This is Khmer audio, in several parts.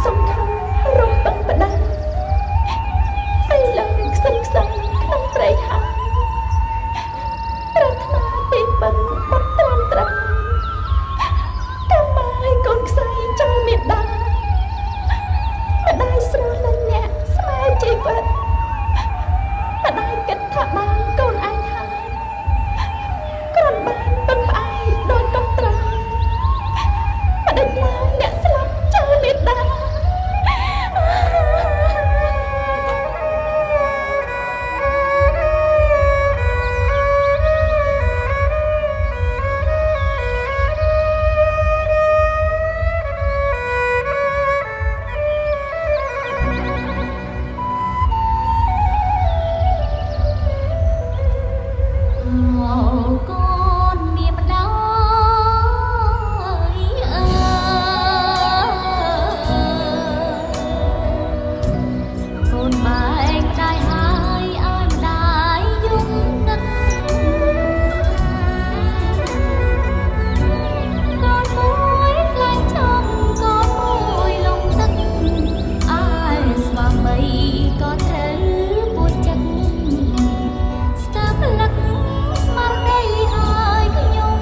សង្ឃឹមរំពឹងប្តីឥឡូវខ្សឹមខ្សែក្នុងព្រៃហើយប្រាថ្នាទីពឹងបាត់ត្រឹមត្រូវកម្មហើយកូនខ្សែចូលមេដាម្ដាយស្រឡាញ់អ្នកស្មើជីវិតម្ដាយគិតថាបានកូនឯងហើយគ្រាន់បានពឹងផ្អែកដោយកុំត្រាម្ដេចឡើងអ្នកស្លាប់ចូលមេដា អូកូនមានម្ដាយអើយកូនបែកម្ដាយហើយឲ្យម្ដាយយំនឹកកូនមួយខ្លាចចង់កូនមួយលងទឹកអើស្វាមីក៏ត្រូវពួចចិត្តស្ទើរផ្លឹកស្មារតីឲ្យខ្ញុំ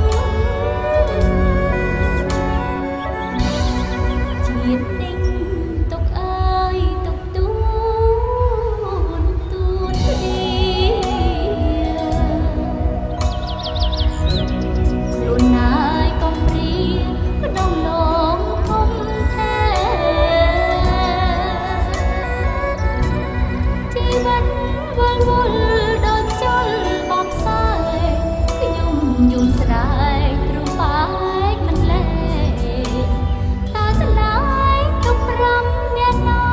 ជាតិនេះទុកអើយទុកទួនទួនគ្នាខ្លួនណាយកុំព្រាក្នុងលងធំថែជីវិតវិលវល់ដូចជលបបខ្សែខ្ញុំយូរស្រែកទ្រូងបែកមិនលែកតើថ្លៃទុករំអ្នកណា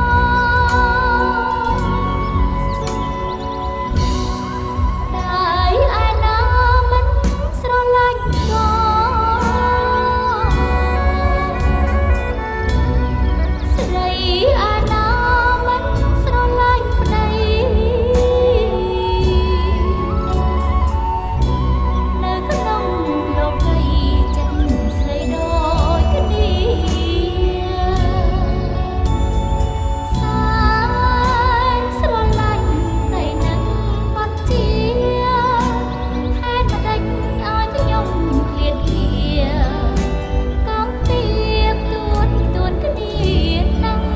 តែឯណាមិនស្រឡាញ់ក៏ស្រីឯណាមិនស្រឡាញ់ប្តីនៅក្នុងលោកីចិត្តស្រីដូចគ្នា សែនស្រឡាញ់តែនឹងបាត់ជាហេតុម្ដេចឲ្យខ្ញុំឃ្លាតឃ្លាកំទៀបទួនទួនគ្នាណាស់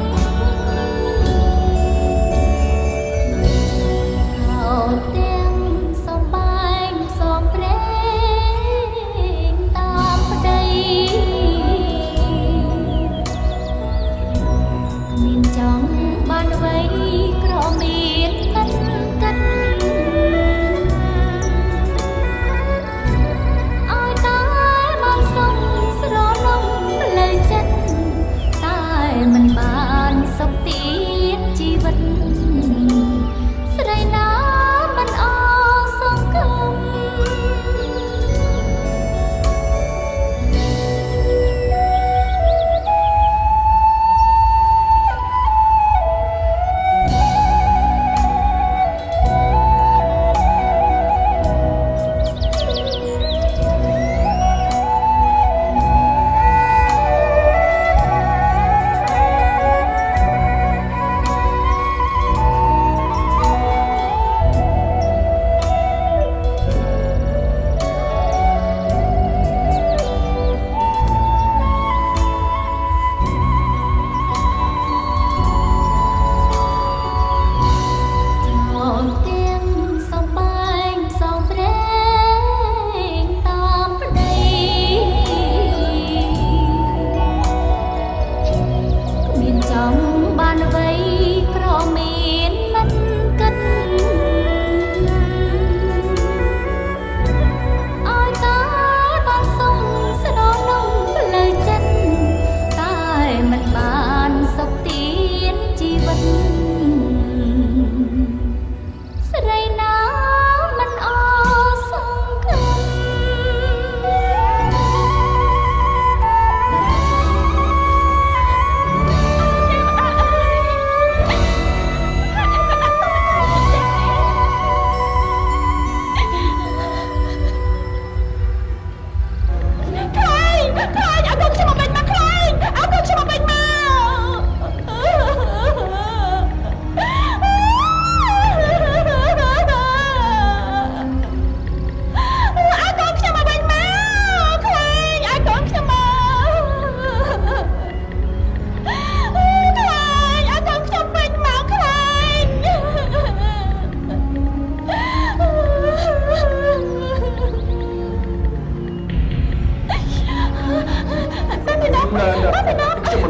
អោទាំងសំបែងសំព្រេងតាមប្តី គ្មានចង់បានអ្វីក្រមានមិនគិតឲ្យតែបានសុំស្រណុំផ្លូវចិត្តតែមិនបានសុខទៀតជីវិតស្រីណាមិនអសង្ឃឹម ចោលទាំងសំបែងសំព្រេងតាមប្តីគ្មានចង់បានអ្វីក្រមានមិនគិតឲ្យតែបានសុំស្នងនំផ្លូវចិត្តតែមិនបានសុខទៀតជីវិត ស្រីណាមិនអសង្ឃឹម ខ្លែងខ្លែងឲ្យកូនខ្ញុំមកវិញមកខ្លែងឲ្យកូនខ្ញុំមកវិញមក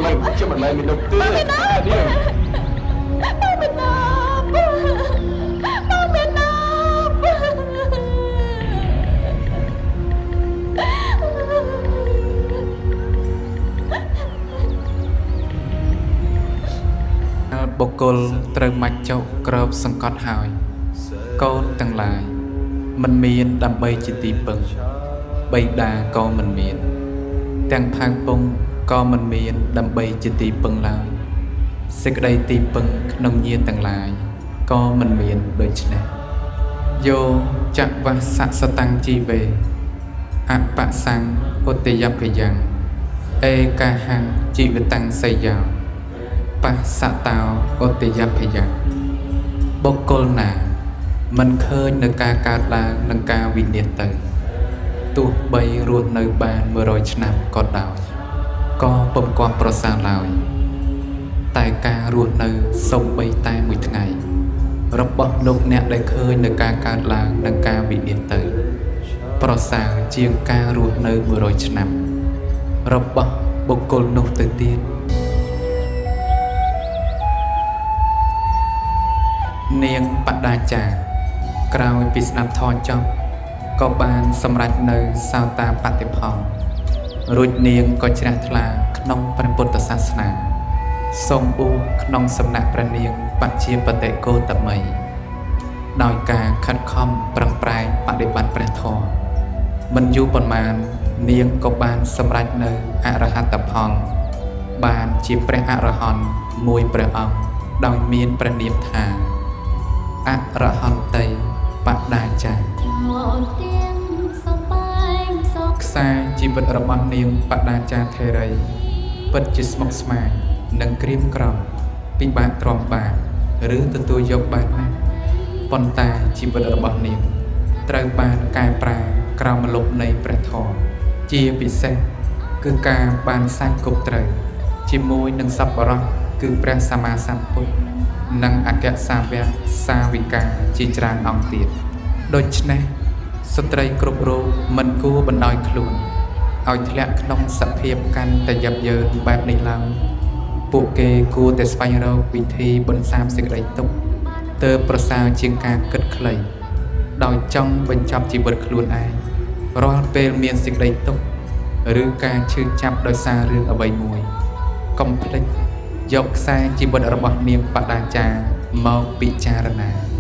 ខ្ញុំមិនមែនមាននុកទេ បងមេណាបងមេណាបងមេណា បុគ្គលត្រូវមច្ចុក្របសង្កត់ហើយ កូនទាំងឡាយមិនមានដើម្បីជាទីពឹងបៃតាក៏មិនមាន ទាំងផៅពងក៏មិនមានដើម្បីជាទីពឹងឡើយសេចក្តីទីពឹងក្នុងញាតិទាំងឡាយក៏មិនមានដូច្នេះយោចវសសតੰជីវេអបសੰឧតយភយ៉ាងឯកាហੰជីវតੰសយោបស្សតោឧតយភយ៉ាងបុគ្គលណា មិនឃើញនៅការកើតឡើងនិងការវិនាសទៅ ទោះបីរស់នៅបាន100ឆ្នាំក៏ដោយក៏ពុំគាំប្រសើរឡើយ តែការរស់នៅសូម្បីតែមួយថ្ងៃ របស់លោកអ្នកដែលឃើញនៅការកើតឡើងនិងការវិនាសទៅ ប្រសើរជាងការរស់នៅ100ឆ្នាំ របស់បុគ្គលនោះទៅទៀតនាងបដាចារក្រោយពីស្ដាប់ធម៌ចប់ក៏បានសម្រេចនៅសោតាបតិផលរួចនាងក៏ជ្រះថ្លាក្នុងព្រះពុទ្ធសាសនាសូមបួសក្នុងសំណាក់ព្រះនាងបជាបតិគោតមី ដោយការខិតខំប្រឹងប្រែងបដិបត្តិព្រះធម៌មិនយូរប៉ុន្មាននាងក៏បានសម្រេចនៅអរហត្តផល បានជាព្រះអរហន្តមួយព្រះអង្គដោយមានព្រះនាមថាអរហន្តីបដាចារ អូនទាំងសំបែងសោក ខ្សែជីវិតរបស់នាងបដាចារថេរីពិតជាស្មុគស្មាញនិងក្រៀមក្រំពិបាកទ្រាំបានឬទទួលយកបានណាស់ប៉ុន្តែជីវិតរបស់នាងត្រូវបានកែប្រែក្រោមម្លប់នៃព្រះធម៌ជាពិសេសគឺការបានសាច់គប់ត្រូវជាមួយនឹងសប្បុរសគឺព្រះសម្មាសម្ពុទ្ធនិងអគ្គសាវកសាវិកាជាច្រើនអង្គទៀតដូច្នេះស្ត្រីគ្រប់រូបមិនគួរបណ្ដោយខ្លួនឲ្យធ្លាក់ក្នុងសភាពកាន់តែយ៉ាប់យ៉ឺនបែបនេះឡើយពួកគេគួរតែស្វែងរកវិធីបន្សាបសេចក្តីទុក្ខទើបប្រសើរជាងការគិតខ្លីដោយចង់បញ្ចប់ជីវិតខ្លួនឯងរាល់ពេលមានសេចក្តីទុក្ខឬការឈឺចាប់ដោយសាររឿងអ្វីមួយកុំភ្លេចយកខ្សែជីវិតរបស់នាងបដាចារមកពិចារណា